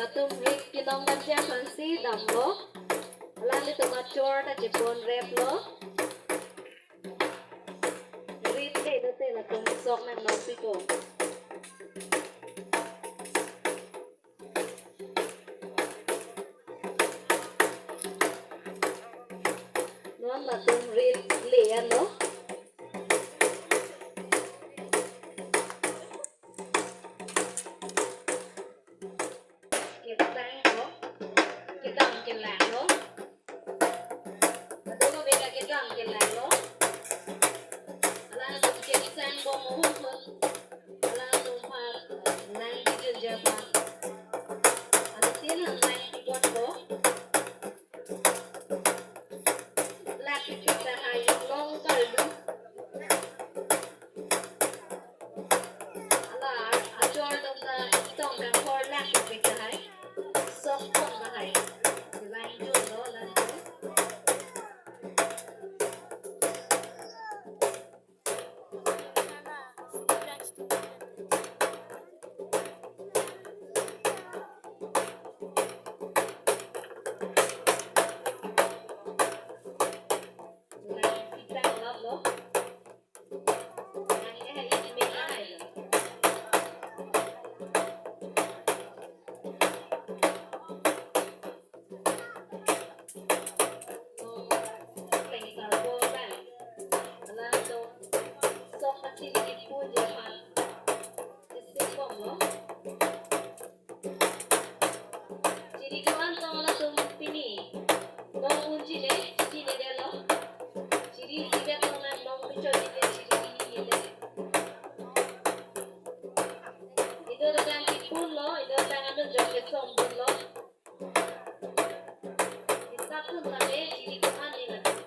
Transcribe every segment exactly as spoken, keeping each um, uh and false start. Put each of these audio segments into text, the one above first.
Latum rit kelong kansi aphansi damlo. Alanglitum achor ta chepon replo. Rit le dote latum sok nang nong piko. Non latum rit le-anlo. Ketsang lo. Kedam kelanglo. Aduh, beda kedam kelanglo. Alanglitum ketsang bom ahut ahut. Alanglitum aphan nang kejun japan. Alanglitum aphan nang kebot lo. Lak kepik tahai, long kaldu. Ala, achor atum ta tong kangkhor lak kepik tahai. Sok tong tahai. Langdunlo, langdun. Chiri ko-an tong latum pini. Nong un chine, chinedetlo. Chiri chivet tong nang nong pichot chine, chiri chinine. Ido tang kipunlo, ido tang anut jok kechongdunlo. Isap tun tame, chiri ko-an ne latum.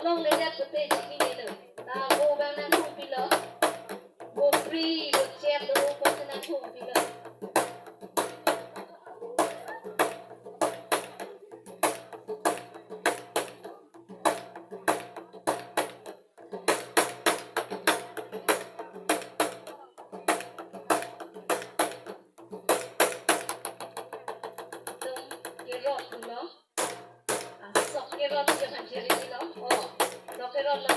Longledet pute chininelo. Ta bo abang nangthongpilo. Bo free, bo chet do, bo si nangthongpilo. Latum kerot lo. Ah, sok kerot jo kan cheri lo. Oh, sok kerot lo.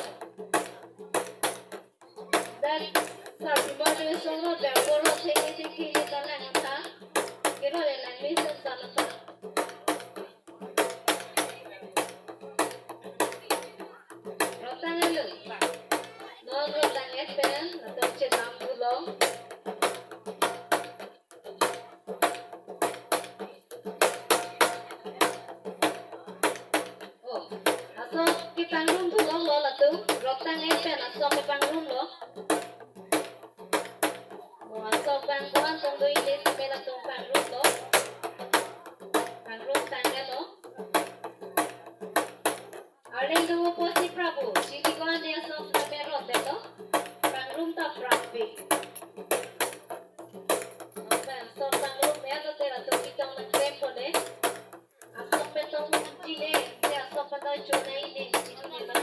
Dan sa bima de song lo, dan kerot thengni thengni ta nangtha. Kerot le nangmesen ta nangtha. Rot tanglo. Non rot tang-et pen, latum chenam dolo. Oh, asok kepangrum thu longlo latum, rot tang-et pen asok kepangrumlo. Oh, asok bang ko-an tong do-ik le seme latum pangrumlo. Pangrum tanglo. Arleng do pusi prappo, chini ko-an asok seme rotdetlo. Pangrum ta prappo. Asok pangrum-etlo te latum ketong nangklempo le. Asok pen tong chile, te asok pen tong chonai ne chinilo.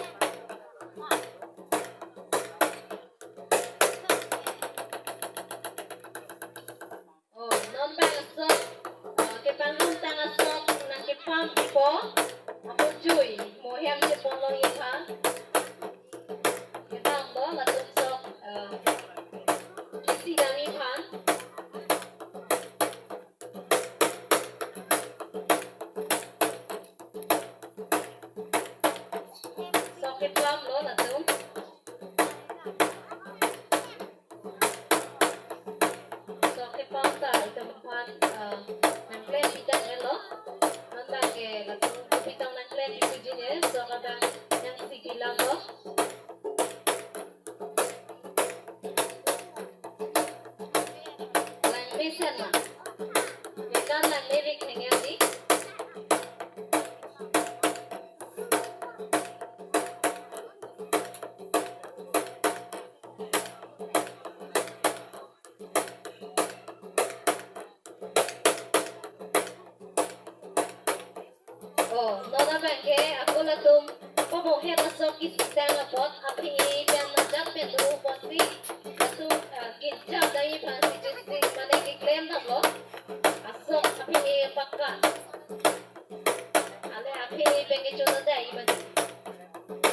Oh, non bang asok, eh, kepangrum tang asok nangkepampo. Apo jui, mo hem cheponlongji aphan. Kepampo, latum sok, eh, kisi damji aphan. Sok kepamlo latum. Sok kepam ta itum aphan, eh, nangklem pitang-etlo. Non bang ke latum pitang nangklem pitang-et, sok abang nangsi pilang lo. Langmesen ma. Mekan langmerik nengel di. Oh, non abang ke ako latum pabonghet asok kesitang apot aphi pen najat pen do apotsi latum, ah, kejap damji aphansi chesik mane keklem damlo. Asok aphi pakka. Ale aphi pen kechonat damji mane.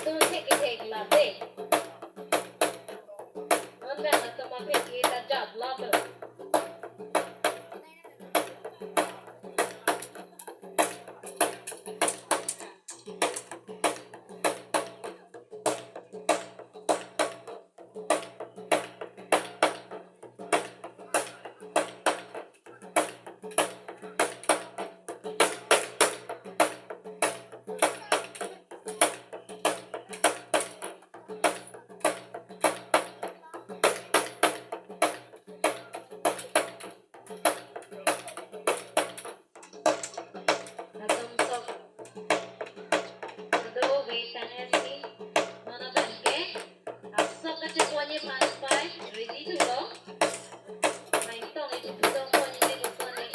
Tum thek kethek la de. Non bang atum aphi ke ta jap la do. Latum sok. Ado wait tang-et si. Non abang ke. Asok kacheponji aphan pai. Ready thulo. Main tong itu putong ponji ne lupo ne.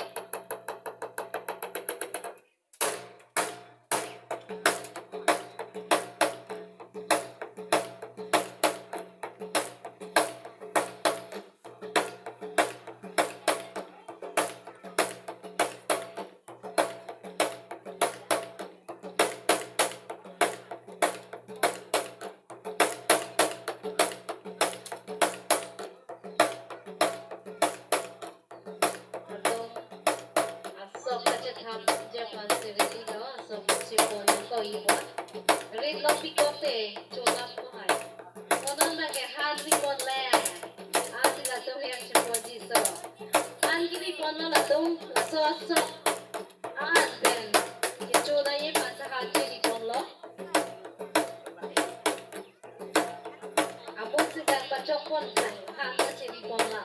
Latum asok kachethap ji aphansi ready lo, asok chepon ko-i apot. Rit lo pikok te, cholap ko hai. Konon bang ke han ripon le. Asi latum hem cheponji so. Han keripon lo latum, laso asok. An pen. Kecho damji aphansi han cheriponlo. Amo sida pachokpon sang, han ta cheripon la.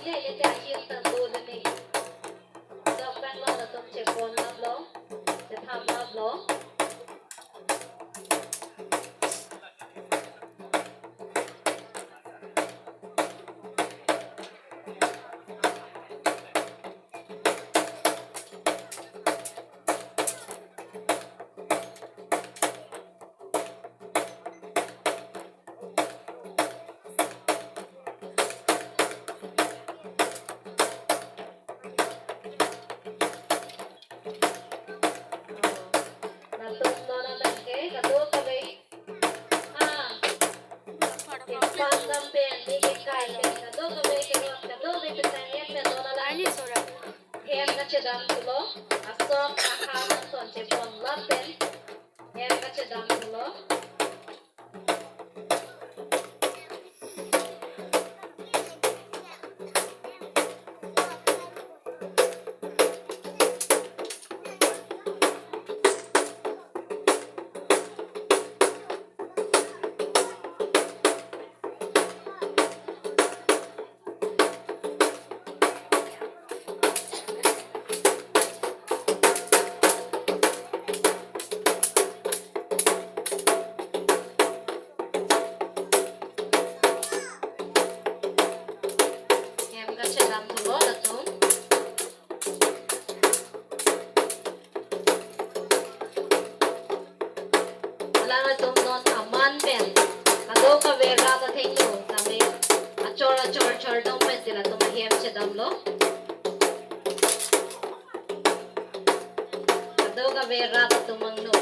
Ete ahir ta do le me. Sok bang lo latum chepon laplo, chetham laplo. Latum non abang ke kadokave. Ah. Kepang dam pen, ni kekai pen, kadokave kerot, kadokave petang et pen non alang. Hem kachedam thulo, asok ahan ason chepon lapen. Hem kachedam thulo. Hem kachedam thulo latum. Alangtum non aman pen kadokave rat athengno tame achor achor chordom pensi latum ahem chedamlo. Kadokave rat atum angno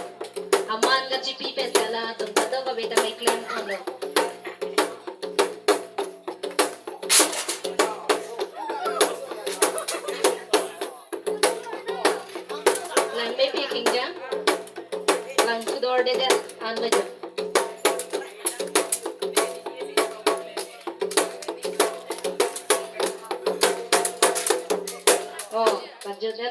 aman kachipi pensi alangtum kadokave tame klem thulo. Lang mepi khingjang. Lang sudor dedet an baja. Oh, baja det.